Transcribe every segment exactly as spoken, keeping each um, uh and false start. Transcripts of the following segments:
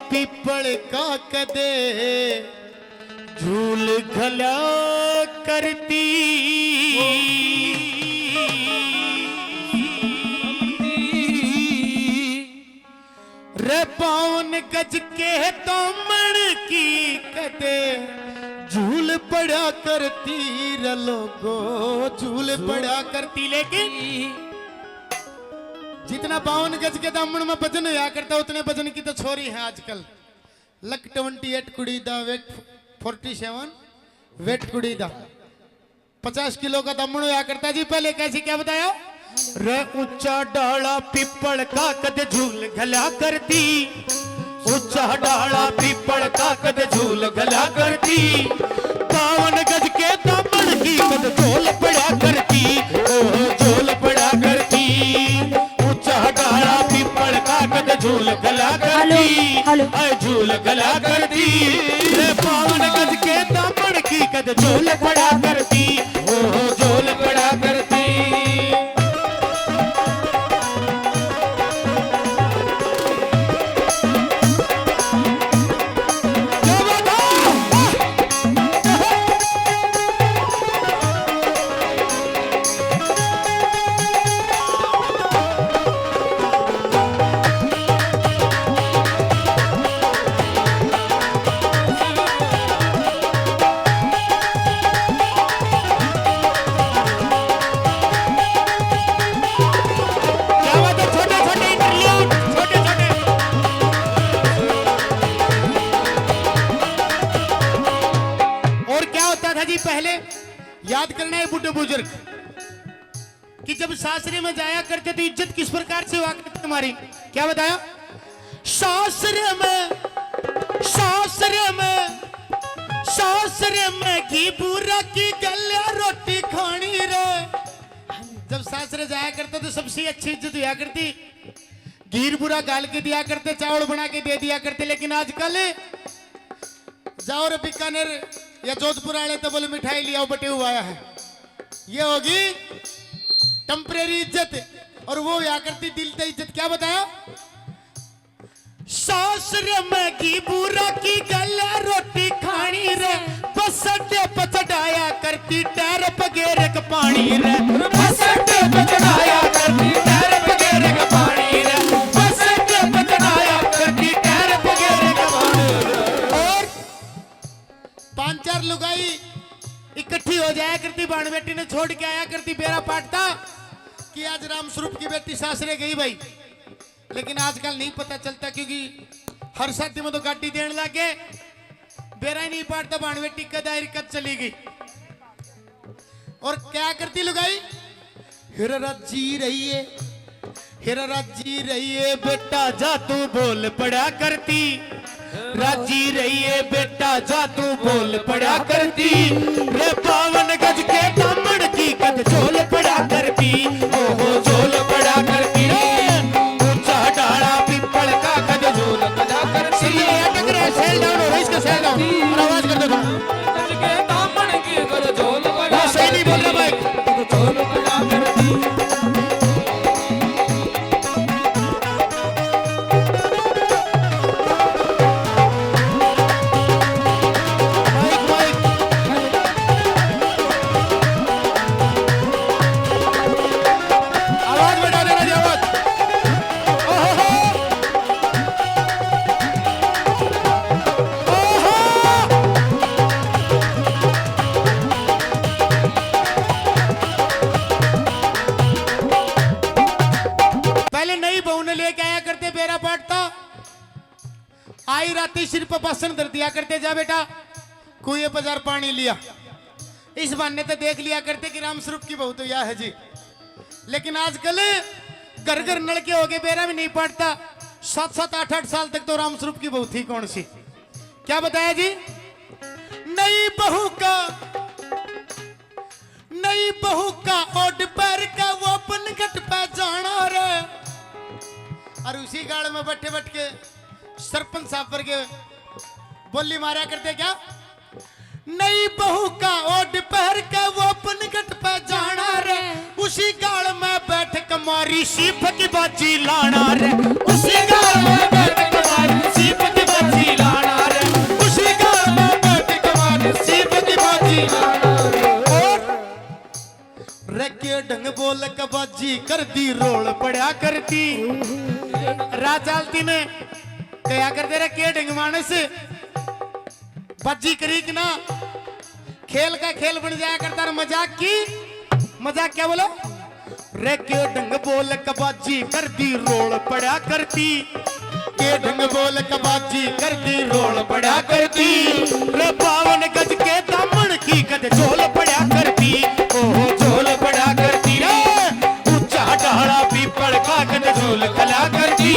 पीपल का कदे झूल घला करती। रे बावन गज के दामन की कदे झूल पड़ा करती रे लोगो, झूल पड़ा करती। लेकिन जितना बावन गज के दामन में वजन होया करता, उतने वजन की तो छोरी है आजकल। लक ट्वेंटी एट कुड़ी दा, वेट फोर्टी सेवन, वेट कुड़ी दा। पचास किलो का दामन होया करता जी पहले। कैसे, क्या बताया? रे ऊंचा डाला पीपल का कद झूल घला करती, ऊंचा डाला पीपल का कद झूल घला करती। बावन गज के दामन की कद झोल पड़ा करती, ओह झोल पड़ा करती। ऊंचा डाला पीपल का कद झूल घला करती, हेलो। ऐ झूल घला करती। रे बावन गज के दामन की कद झोल पड़ा करती, ओह झोल पड़ा करती। क्या बात है, छोटे छोटे इंटरव्यू, छोटे छोटे। और क्या होता था जी पहले, याद करना है बूढ़े बुजुर्ग, कि जब सासरे में जाया करते तो इज्जत किस प्रकार से हुआ करती हमारी। क्या बताया? सासरे में, सासरे में, सासरे में घी बूरा की गल्या रोटी खानी रे। जब सासरे जाया करते तो सबसे अच्छी इज्जत हुआ करती, घी बूरा गाल के दिया करते, चावल बना के दे दिया करते। लेकिन आजकल जाओ रे बीकानेर या जोधपुर वाले तो बोले मिठाई लियाओ, बटे हुआ आया है। ये होगी टेम्परेरी इज्जत, और वो हुआ करती दिल ते इज्जत। क्या बताया? सासरे में घी बूरा की गल रोटी खानी रे, बस अड्डे पे चढ़ाया करती टायर पे गेर के पानी रे। बस अड्डे पे चढ़ाया करती टायर पे गेर के पानी रे, बस अड्डे पे चढ़ाया करती टायर पे गेर के पानी रे। और पांच चार लुगाई इकट्ठी हो जाया करती, भाण बेटी ने छोड़ के आया करती बेरा पाटता कि आज राम स्वरूप की बेटी सासरे गई भाई। लेकिन आजकल नहीं पता चलता, क्योंकि हर शादी में तो गाड़ी देने लग गए, बेरा ही नहीं पाटता भाण बेटी कद आई कद चली गई। और क्या करती लुगाई? हिर राजी रहिए, हिर राजी रहिए बेटा, जा तू बोल पड़ा करती। राजी रहिए बेटा, जा तू बोल पड़ा करती। रे बावन गज के दामन की कद झोल पड़ा करती, ओहो झोल पड़ा करती। रे ऊंचा डाला पीपल का कद झोल पड़ा करती। ये अटक रहा है, सेल डाउन हो रहा है, इसका सेल डाउन। और आवाज कर दो थोड़ा। गज के दामन की कद झोल पड़ा, वो सही नहीं बोल रहा भाई। करती। आवाज बढ़ा देना जी, आवाज। ओहो हो। ओहो। पहले नई बहू ने लेके आया करते बेरा पाटता, आई राती सिर पर बासन धर दिया करते, जा बेटा कुएं पर जा पानी लिया। इस बहाने तो देख लिया करते कि राम स्वरूप की बहू तो यह है जी। लेकिन आजकल घर घर नलके हो गए, बेरा भी नहीं पाटता। सात सात आठ आठ साल तक तो राम स्वरूप की बहू थी कौन सी? क्या बताया जी? नई बहू का, नई बहू का ओड पैर के वो पनघट पे जाना रे। और उसी गाल में बैठे बैठ के सरपंच साहब वर्गे बोली मारा करते क्या? नई बहू का ओड पहर के वो पनघट पे जाना रे, उसी गाल में बैठ के मारी सीप की बाजी लाना रे, उसी गाल में बैठ के मारी सीप की बाजी ढंग बोल के बाजी कर दी, रोल पड़ा करती। राह चालती में कहा करते रे, के ढंग मानस बाजी करी कि ना, खेल का खेल बन जाया करता। और मजाक की मजाक क्या बोलो रे, के ढंग बोल के बाजी कर दी, रोल पड़ा करती। के ढंग बोल के बाजी कर दी, रोल पड़ा करती। रे बावन गज के दामन की कद झोल पड़ा करती। ओहो झोल पड़ा करती रे। ऊंचा डाला पीपल का कद झोल कला करती।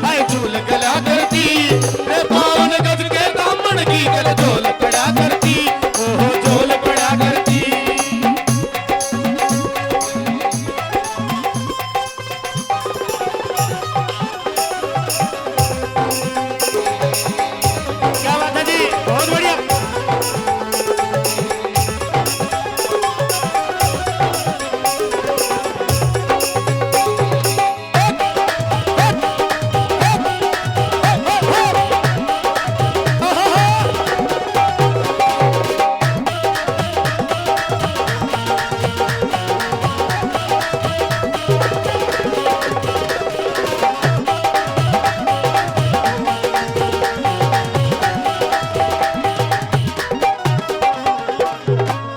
हाय झोल कला करती। रे बावन गज के दामन की कद झोल पड़ा करती। ओहो झोल पड़ा करती। क्या बात है जी, बहुत बढ़िया।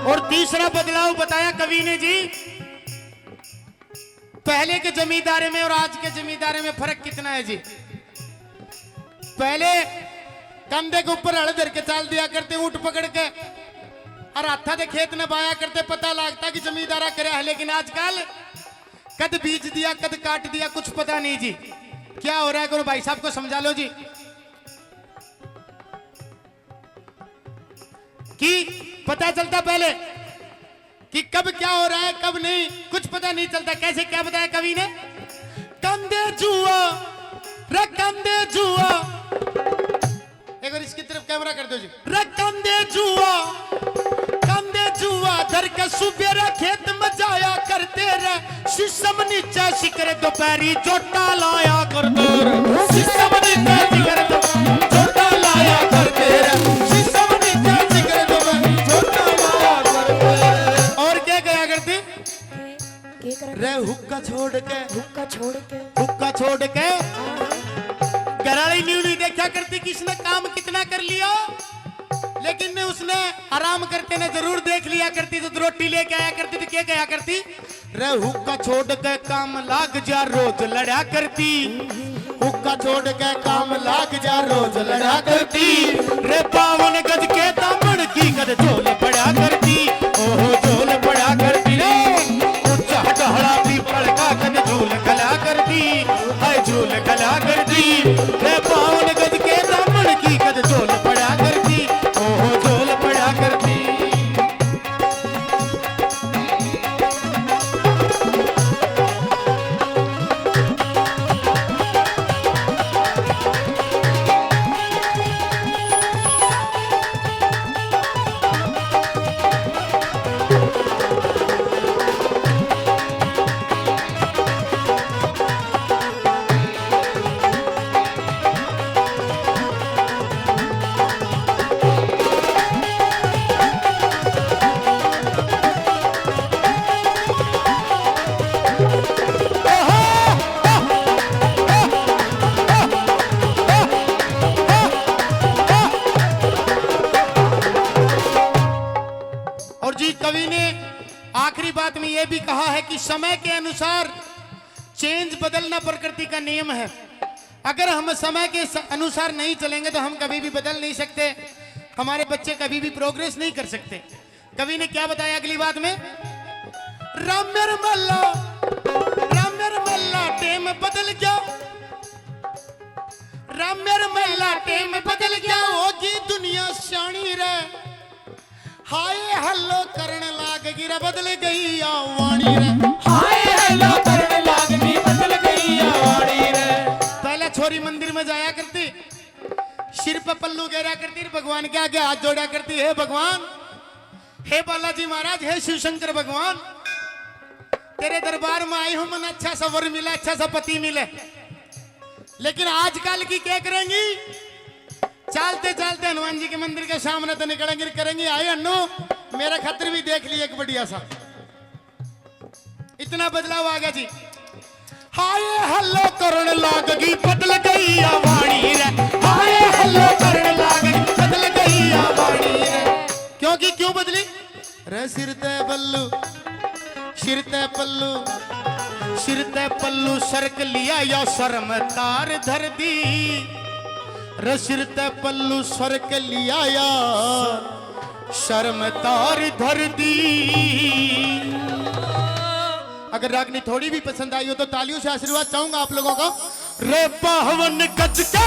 और तीसरा बदलाव बताया कवि ने जी, पहले के जमींदारे में और आज के जमींदारे में फर्क कितना है जी। पहले कंधे के ऊपर हल धर के चाल दिया करते, ऊंट पकड़ के, और हाथा दे खेत में बाया करते, पता लगता कि जमींदारा करे है। लेकिन आजकल कद बीज दिया, कद काट दिया, कुछ पता नहीं जी। क्या हो रहा है, करो भाई साहब को समझा लो जी, कि पता चलता पहले कि कब क्या हो रहा है, कब नहीं, कुछ पता नहीं चलता। कैसे, क्या बताया कवि ने? कंधे जुआ, रे कंधे जुआ। एक बार इसकी तरफ कैमरा कर दो जी। रे कंधे जुआ, कंधे जुआ धर के सुबेरे खेत में जाया करते रे। शीशम नीचे सिकर दोपहरी जोटा लाया करते रे। शीशम नीचे सिकर दो, जोटा लाया करते रे। शीशम नीचे सिकर दोपहरी जोटा लाया करते रे। और क्या कहा करते? के, के करा रे करते? हुक्का छोड़ के, हुक्का छोड़ के। हुक्का छोड़ के। हाँ। घराली न्यू नहीं देखा करती किसने काम कितना कर लिया, लेकिन ने उसने आराम करते ने जरूर देख लिया करती। तो रोटी लेके आया करती तो क्या कहा करती? रे हुक्का छोड़ के काम लाग जा, रोज लड़ा करती। हुक्का छोड़ के काम लाग जा, रोज लड़ा करती। रे बावन गज के दामन की कद झोल पड़ा करती। ओहो झोल पड़ा करती रे। ऊंचा डहला पीपल का कद झोल कला करती। हाय झोल कला करती। रे बावन गज के दामन की कद झोल पड़ा करती। ओहो झोल पड़ा करती। और जी, कवि ने आखिरी बात में यह भी कहा है कि समय के अनुसार चेंज, बदलना प्रकृति का नियम है। अगर हम समय के स-, अनुसार नहीं चलेंगे तो हम कभी भी बदल नहीं सकते, हमारे बच्चे कभी भी प्रोग्रेस नहीं कर सकते। कवि ने क्या बताया अगली बात में? रामेर महला, रामेर महला टेम बदल गया, रामेर महला टेम बदल गया, होगी दुनिया स्याणी रे। हाय हेलो करण लाग गई रे, बदल गई या वाणी रे। हाय हेलो करण लाग गई, बदल गई या वाणी रे। पहले छोरी मंदिर में जाया करती, सिर पे पल्लू गेरा करती, भगवान के आगे हाथ जोड़ा करती, हे भगवान, हे बालाजी महाराज, हे शिव शंकर भगवान, तेरे दरबार में आई हूं, मन अच्छा सा वर मिले, अच्छा सा पति मिले। लेकिन आजकल की क्या करेंगी, चलते चलते हनुमान जी के मंदिर के सामने तो निकलेंगी, करेंगी, आए हन्नू, मेरा खतर भी देख लिए एक बढ़िया सा। इतना बदलाव आ गया जी। हाय हल्लो करण लाग गई बदल गई आवाणी रे। हाय हल्लो करण लाग गई बदल गई आवाणी रे। क्योंकि क्यों बदली? रे सिर ते पल्लू, सिर ते पल्लू, सिर ते पल्लू सरक लिया या शर्म तार धर दी। रे सिर ते पल्लू सरक लिया या शर्म तार धर दी। अगर रागनी थोड़ी भी पसंद आई हो तो तालियों से आशीर्वाद चाहूंगा आप लोगों का। रे बावन गज के,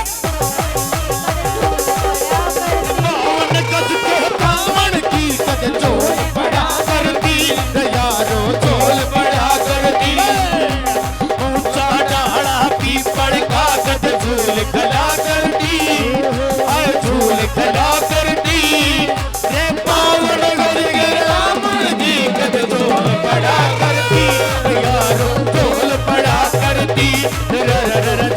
बावन गज के बावन की कद झोल बड़ा कर दी। रे यारो झोल बड़ा कर दी। ऊंचा डाला पीपल का कद झूल खड़ा कर दी। हाय झूल खड़ा कर दी। रे बावन गज के बावन की कद झोल बड़ा कर दी। रे यारो झोल बड़ा कर दी। रे रे रे रे